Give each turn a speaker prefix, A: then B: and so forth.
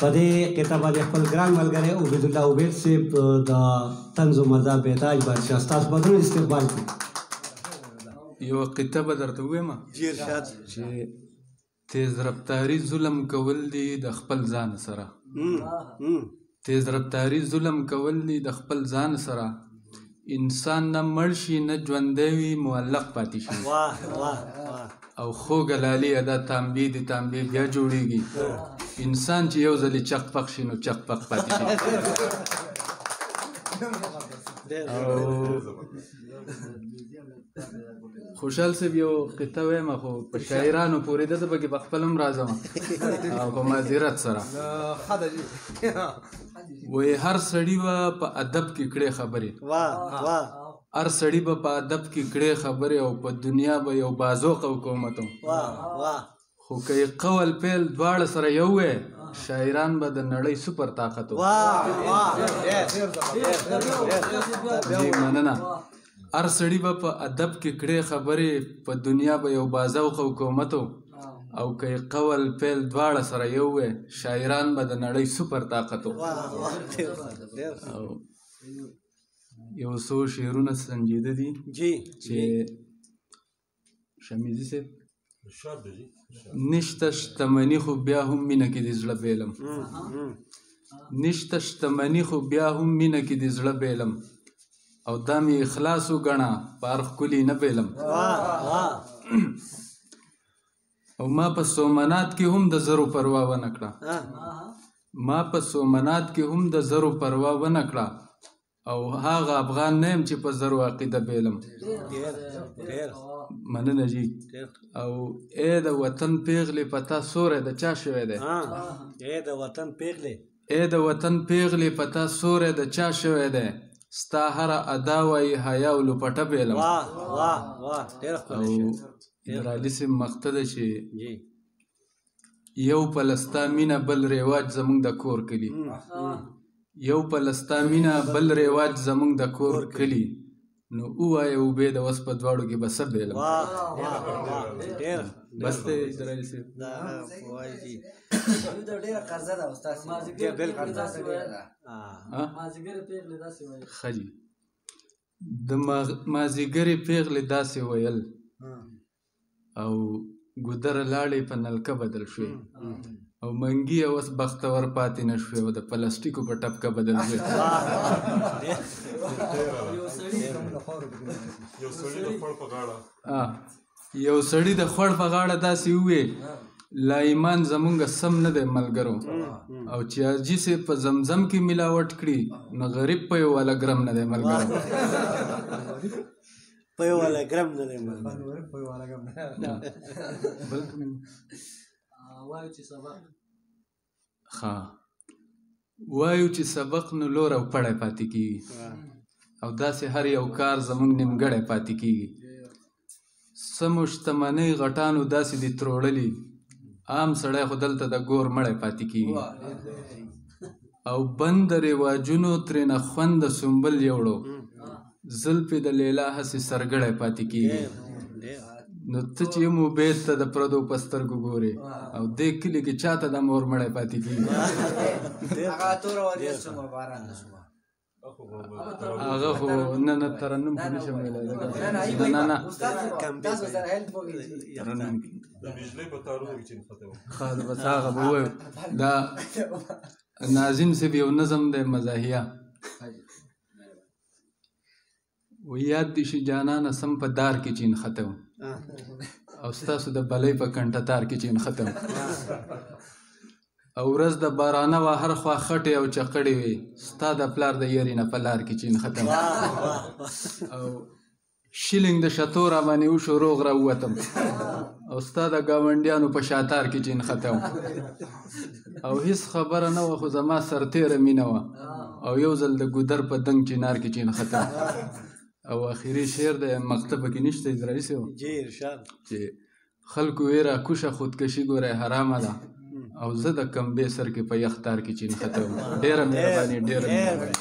A: په دې قطعه باندې خپل ګران ملګری عبیدالله عبید صاحب د طنز و مزاح بهتاج بادشاه ستاسو په دروند استقبال کوي.
B: یوه قطعه به درته ووایم
A: جی ارشاد.
B: چې تیز رفتاري ظلم کول دي د خپل ځان سره، تیز رفتاري ظلم کول دي د خپل ځان سره، انسان نه مړ شي نه ژوندی وي معلق پاتې شي.
A: واه واه واه.
B: او خوږه لالي ادا تانبې دي تانبې بیا جوړېږي، انسان چې یو ځلې چق پق شي نو چق پق پاتې شي. او خوشحال صاحب یو قطعه وایم خو په شاعرانو پورې ده، زه پکې په خپل هم راځم او په معذرت سره. وایي هر سړي به په ادب کې کړې خبرې،
A: واه واه.
B: هر سړي به په ادب کې کړې خبرې او په دنیا به یو بازوق حکومت و.
A: واه واه.
B: خو که یې قول پیل دواړه سره یو وی، شاعران به د نړۍ سوپر طاقت و.
A: واه واه.
B: جی مننه. هر سړي به په ادب کې کړې خبرې، په دنیا به یو بازوق حکومت و، او که یې قول پیل دواړه سره یو وی، شاعران به د نړۍ سوپر طاقت و. او یو څو شعرونه سنجیده دي
A: جی
B: چې شمیزي صاحب نشته شتمني خو بیا هم مینه کې دې زړه بېلم، نشته شتمني خو بیا هم مینه کې دې زړه بېلم، او دا مې اخلاص وګڼه په هر ښکلي نه بېلم. او ما په سومنات کې هم د زرو پروا ونه کړه، ما په سومنات کې هم د زرو پروا ونه کړه، او هغه افغان نه یم چې په زرو عقیده بېلم. مننه جی. او ای د وطن پیغلې په تا سوری د چا شوی دی؟
A: ای د وطن پیغلې،
B: ای د وطن پیغلې په تا سوری د چا شوی دی؟ ستا هره ادا وایي حیا او لوپټه بېلم.
A: واه واه واه. ډېر ښکلی
B: او درالي صاحب مقته ده چې
A: جی
B: یو پلستا مینه بل رواج زموږ د کور کلي، یو پلستا مینه بل رواج زموږ د کور کلي، نو ووایه وبې د اوس په دواړو کې به څه بېلم. بس دی درالي صاحب.
C: ډېره قرضه ده استاد.
B: ښه جي. د مازیګرې پېغلې داسې ویل، او ګودر لاړې په نلکه بدل شوې، او منګي اوس بختور پاتې نه شوې او د پلاستیکو په ټپکه بدل شوې. یو سړي د خوړ په غاړه داسې ووې، لا ایمان زمونږ سم نه دی ملګرو، او چې حاجي صاحب په زمزم کې ملاوټ کړي نو غریب په یو واله ګرم نه دی ملګرو.
A: په یو واله ګرم نه دی ملګرو.
D: وایو چې سبق،
B: ښه وایو چې سبق نو لور او پړی پاتې کېږي، او داسې هر یو کار زمونږ نیمګړی پاتې کېږي. سمو شتمنۍ غټانو داسې دي تروړلي، عام سړی خو دلته د ګور مړی پاتې کېږي. او بند د رواجونو ترېنه خوند د سنبل یوړو، زلفې د لیلا هسې سرګړی پاتې کېږي. نو ته چې هم عبید ته د پردو په سترګو ګورې، او دې کلي کې چا ته د مور مړی پاتې کېږي؟ هغه خو نه نه ترنم خو نشم ویلی. نه نه ترنم ښه بس هغه به ووایو. دا ناظم صاحب یو نظم دی مزاحیه، و یاد دې شي جانانه سم په دار کې چې نښتی وم، او ستاسو د بلۍ په کنټه تار کې چې نښتی وم، او ورځ د بارانه وه هر خوا خټې او چقړې وې، ستا د پلار د یرې نه په لار کې چې نښتی وم، او شیلینګ د شتو را باندې وشو روغ را ووتم، او ستا د ګاونډیانو په شاتار کې چې نښتی وم، او هیڅ خبره نه وه خو زما سرتېره مینه وه، او یو ځل د ګودر په دنګ چینار کې چې نښتی وم. او اخري شعر دی مقطع پکې نشته ادرایي صاحب چې خلکو ویې را کوشه خودکشي ګوره حرامه ده، او زه د کمبې سر کې په یخ تار کې چې نښتی وم. ډېره مهرباني، ډېره مهرباني.